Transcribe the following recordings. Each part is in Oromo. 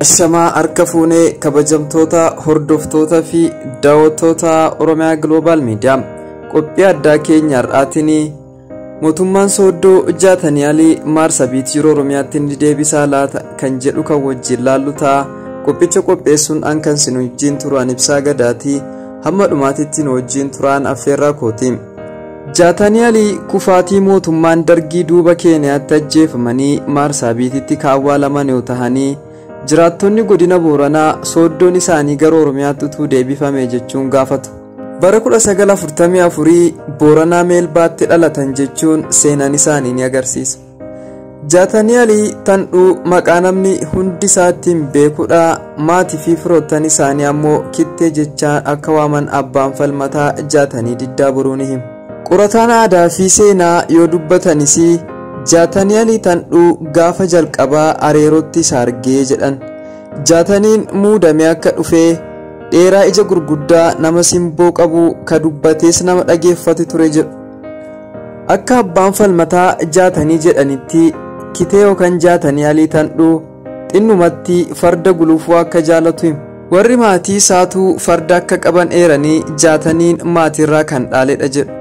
Shamaa harka fuunee kabajamtoota hordoftoota fi daawwattoota Oromiyaa Global Media qophii addaa keenya har'aatiin mootummaan Sooddoo Jaatanii Alii Maarsabiit yeroo Oromiyaatti ni deebisaa laata kan jedhu kan wajjin laallu ta'a. Qophicha qopheessuun an kan sin wajjin turan Ibsaa Gadaatii hamma dhumaatitti nu wajjin turan affeerraa kooti. Jaatanii Alii kufaatii mootummaan Dargii duuba Keeniyaatti ajjeefamanii Maarsabiititti kaawwalaman yoo tahanii jiraattonni godina Booranaa sooddoon isaanii gara Oromiyaatti utuu deebifame jechuun gaafatu. Bara 1944 Booranaa Meelbaatti dhalatan jechuun seenaan isaanii ni agarsiisa. Jaatanii Alii Tandhuu maqaa namni hundi isaattiin beekudha. Maatii fi firoottan isaanii ammoo kittee jechaan akka waaman abbaan falmataa Jaatanii Diddaa Boruu ni himu. Qorataan aadaa fi seenaa yoo dubbatanis Jaatanii Alii Tandhuu gaafa jalqabaa areerootti isa argee jedhan. Jaataniin muudamee akka dhufee dheeraa ija gurguddaa nama simboo qabu ka dubbatees nama dhageeffatu ture jedhu. Akka abbaan falmataa Jaatanii jedhanitti kitee yookaan Jaatanii Alii Tandhuu xinnumatti farda gulufuu akka jaalatu himu. Warri maatii isaatuu farda akka qaban eeranii Jaataniin maatiirraa kan dhaaledha jedhu.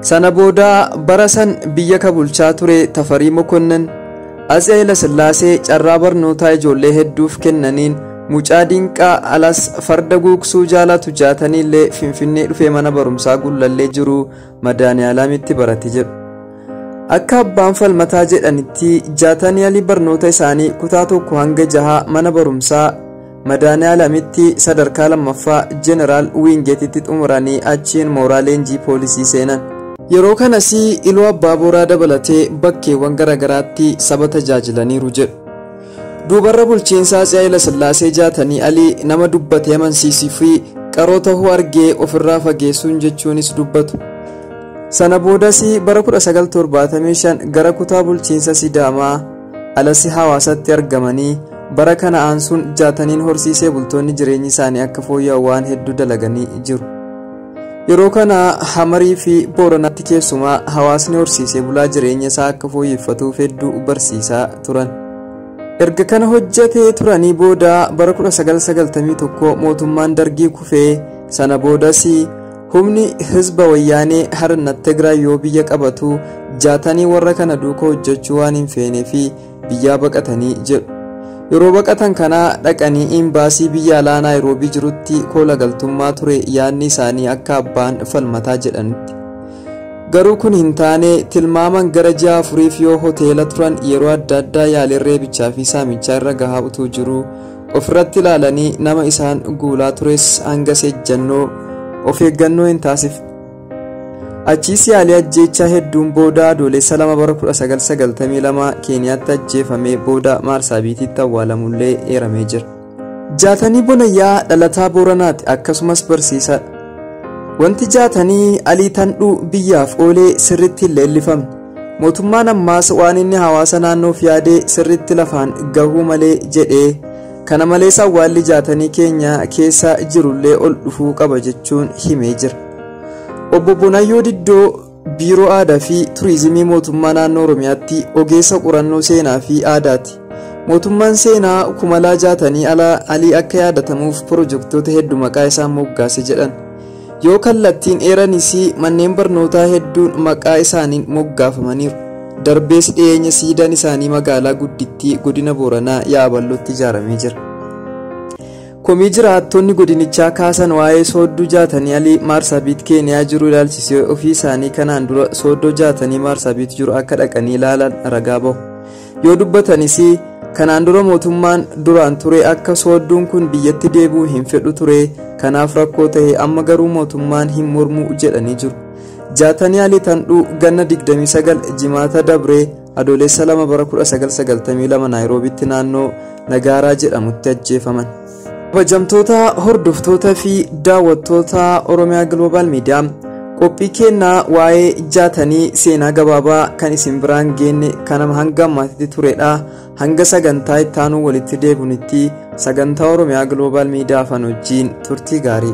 Sana booda bara san biyya ka bulchaa ture Tafarii Mokonnin Atsee Hayilasillaasee carraa barnootaa ijoollee hedduuf kennaniin mucaa dinqaa alas farda guugsuu jaalatu Jaataniillee Finfinnee dhufee mana barumsaa Gullallee jiru Madaaniyaalaamitti barate jedhu. Akka abbaan falmataa jedhanitti Jaatanii Alii barnoota isaanii kutaa 1 hanga 6 mana barumsaa Madaaniyaalaamitti sadarkaa 2ffaa Jeneraal Wiingeetitti xumuranii achiin mooraa leenjii poolisii seenan. Yeroo kanas Iluu Abbaa Booraa dabalatee bakkeewwan garaagaraatti saba tajaajilaniiru jedhu. Duubarra bulchiinsaa Atsee Hayilasillaasee Jaatanii Alii nama dubbatee amansiisuu fi qaroo tahuu argee ofirraa fageessuun jechuunis dubbatu. Sana boodas bara 1975 gara kutaa bulchiinsa Sidaamaa alasi hawaasatti argamanii bara kana aansuun Jaataniin horsiisee bultoonni jireenyi isaanii akka fooyya'u waan hedduu dalaganii jiru. Yeroo kana Hamarii fi Booranaatti keessumaa hawaasni horsiisee bulaa jireenya isaa akka fooyyeffatuuf hedduu barsiisaa turan. Erga kana hojjetee turanii booda bara 1991 mootummaan Dargii kufee sana boodas humni hizba wayyaanee Harnat Tigraay yoo biyya qabatu Jaatanii warra kana duuka hojjechuu waan hin feene fi biyyaa baqatanii jedhu. Yeroo baqatan kana dhaqanii imbaasii biyya alaa Naayiroobii jirutti koola galtummaa ture yaadni isaanii akka abbaan falmataa jedhanitti. Garuu kun hin taane tilmaaman gara ji'a 4 yoo hoteela turan yeroo adda addaa yaalii reebichaa fi saamichaa irra gahaa utuu jiru ofirratti ilaalanii nama isaan guulaa tures hanga seejjannoo of eeggannoo hin taasifne. Achiis yaalii ajjeechaa hedduun booda adoolessa 2 bara 1992 Keeniyaatti ajjeefamee booda Maarsabiititti awwaalamullee eeramee jira. Jaatanii Bonayyaa dhalataa Booranaati akkasumas barsiisaadha. Wanti Jaatanii Alii Tandhuu biyyaaf oolee sirriitti hin leellifamne. Mootummaan ammaas waan inni hawaasa naannoof yaadee sirriitti lafaan gahuu malee jedhee kana malees awwaalli Jaatanii keenya keessa jirullee ol dhufuu qaba jechuun himee jira. Obbo Bonayyoo Diddoo Biiroo Aadaa fi Turizimii Mootummaa Naannoo Oromiyaatti ogeessa qorannoo seenaa fi aadaati. Mootummaan seenaa kumalaa Jaatanii Alii akka yaadatamuuf pirojektoota hedduu maqaa isaan moggaase jedhan. Yoo kallattiin eeranis manneen barnootaa hedduun maqaa isaaniin moggaafamaniiru. Darbees dhiyeenya siidaan isaanii magaalaa guddittii godina Booranaa Yaaballootti ijaaramee jira. Komii jiraattonni godinichaa kaasan waa'ee soodduu Jaatanii Alii Maarsabiit Keeniyaa jiru ilaalchisee ofii isaanii kanaan dura sooddoo Jaatanii Maarsabiit jiru akka dhaqanii ilaalan ragaa bahu. Yoo dubbatanis kanaan dura mootummaan duraan ture akka soodduun kun biyyatti deebi'u hin fedhu ture kanaaf rakkoo ta'e amma garuu mootummaan hin mormu jedhanii jiru. Jaatanii Alii Tandhuu ganna 29 jimaata dabree adoolessa 2 bara 1992 Naayiroobitti naannoo Nagaaraa jedhamutti ajjeefaman. Kabajamtoota hordoftoota fi daawwattoota Oromiyaa Global Media qophii kennaa waa'ee Jaatanii seenaa gabaabaa kan isin biraan geenne kan hanga ammaatti turedha. Hanga sagantaa itti aanu walitti deebinutti sagantaa Oromiyaa Global Media afaan wajjin turtii gaarii.